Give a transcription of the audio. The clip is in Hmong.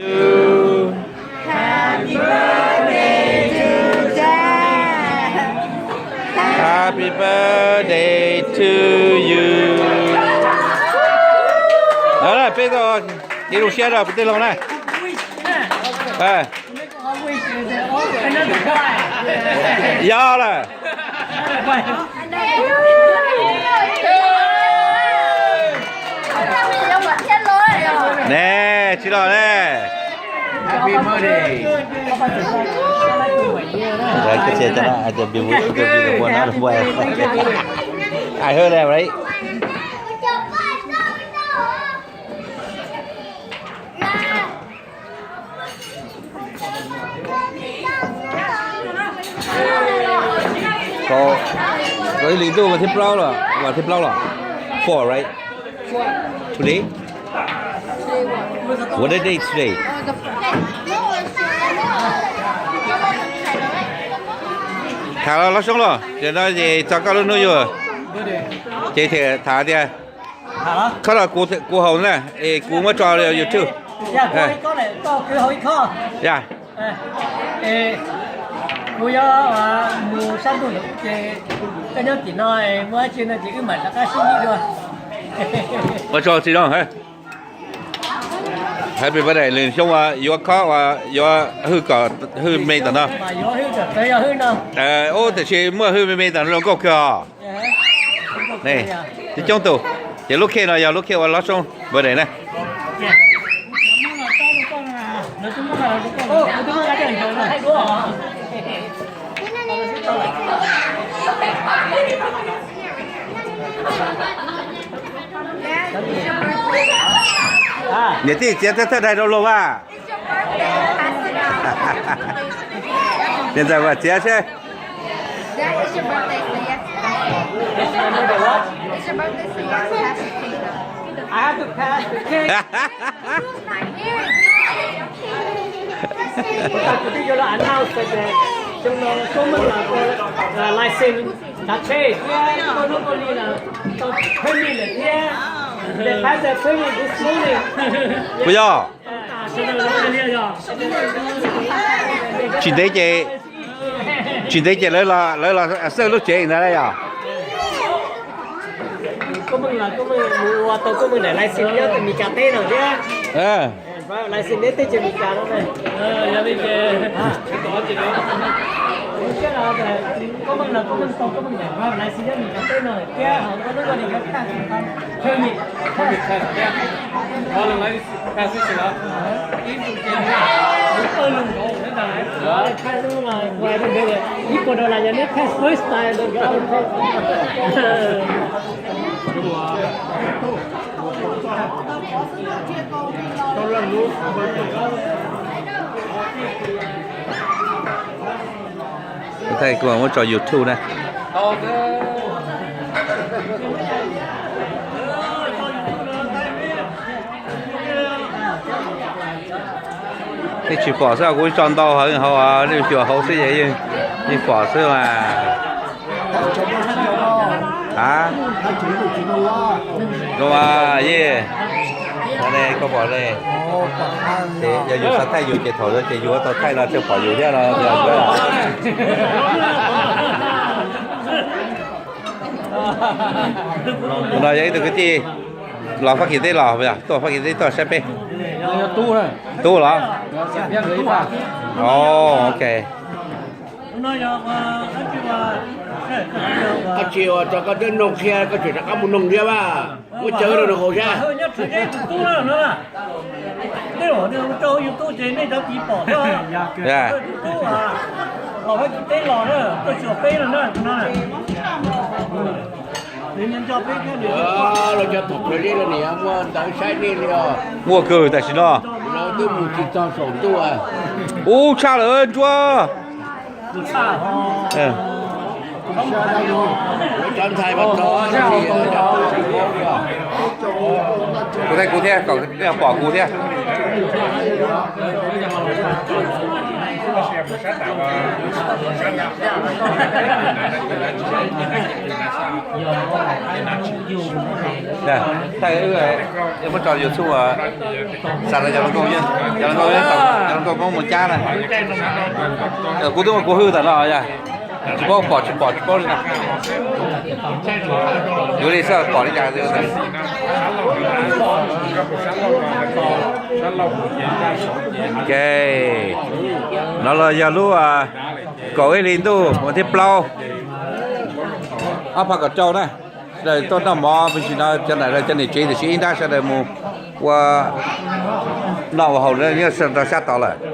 Happy birthday to you. Peb tau kev zoo siab rau peb tej laus na. Yog lawm. Ne, tsis los ne. Happy birthday. Ai, hơi này đấy. Koj, koj ib hlis ntuj vas thib plaub los, vas thib plaub los? Four, right? Today? What the day today? Tham los Lob Soob los, ces no ces txog koj lub hnub yug, ces thiaj tham tias, khob no kuv haus na, es kuv muab tso YouTube. Ya, kuv yuav mus sab ntuj lawm ces koj nyob tim no, muaj dab tsi no ces wb mam rov qab sib ntsib dua. Ua tsaug txiv zoo. Happy birthday, lwm xyoo uas yuav khob uas yuav hwj kom hwj me tom no. Ub, tiam sis muaj hwj me me tom no zoo nkauj kawg os. Coob coob tus, ces lub khej no yog lub khej uas Lob Soob birthday na. Niam tij txiav thawj thawj daig rau luag mas. Niam ntxawm mas txiav seb. Puas yog? Tsis ntev ces, tsis ntev ces lawv los xawj lub tsev ntawd na yog. Kuv muab tso YouTube na. Yeej tsis pom xwb, kuv tso ntau heev hauv, nej xyuas hauv xwb yeej pom xwb mas. A, zoo mas Yej, koj pom ne, yog yus xav thaij yus ces thaum no ces yus tau thaij no thiaj pom yus thiab no. No yog ib tug kwv tij los Fab Kis teb los, tuaj Fab Kis teb tuaj saib peb. Tub los? O, ok. Koj tsis ua rau koj twb noog qhia, koj tseem rov qab mus noog thiab mas. Muab cawv rau nws haus sab. Los cov thaum kawg zeb los nim muaj ntawv saib nej li os. Muaj kawg tam sim no. Lawv twb mus tsis txog saum ntuj. Ub, tshaj lawm Ntsuab. Kuv thaij kuv thiab, kom nej pom kuv thiab. Thaij wb, muab tso YouTube, xav tias cov hluas nkauj, cov hluas nkauj, cov hluas nkauj Hmoob mus cab na. Kuv twb muaj kuv hwj tam no yog tsis paub pom tsis pom tsis paub li na. Yuav li xwb pom li cas. Ok, no los yog lub kaum ib hli ntuj vas thib plaub, ob phav kaum rau na. Sawv daws tuaj noj mov, tam sim no cov ntawm cov niam tsev tiam sis ib nrab sawv daws mus ua noj ua haus nyob rau sab tod lawm.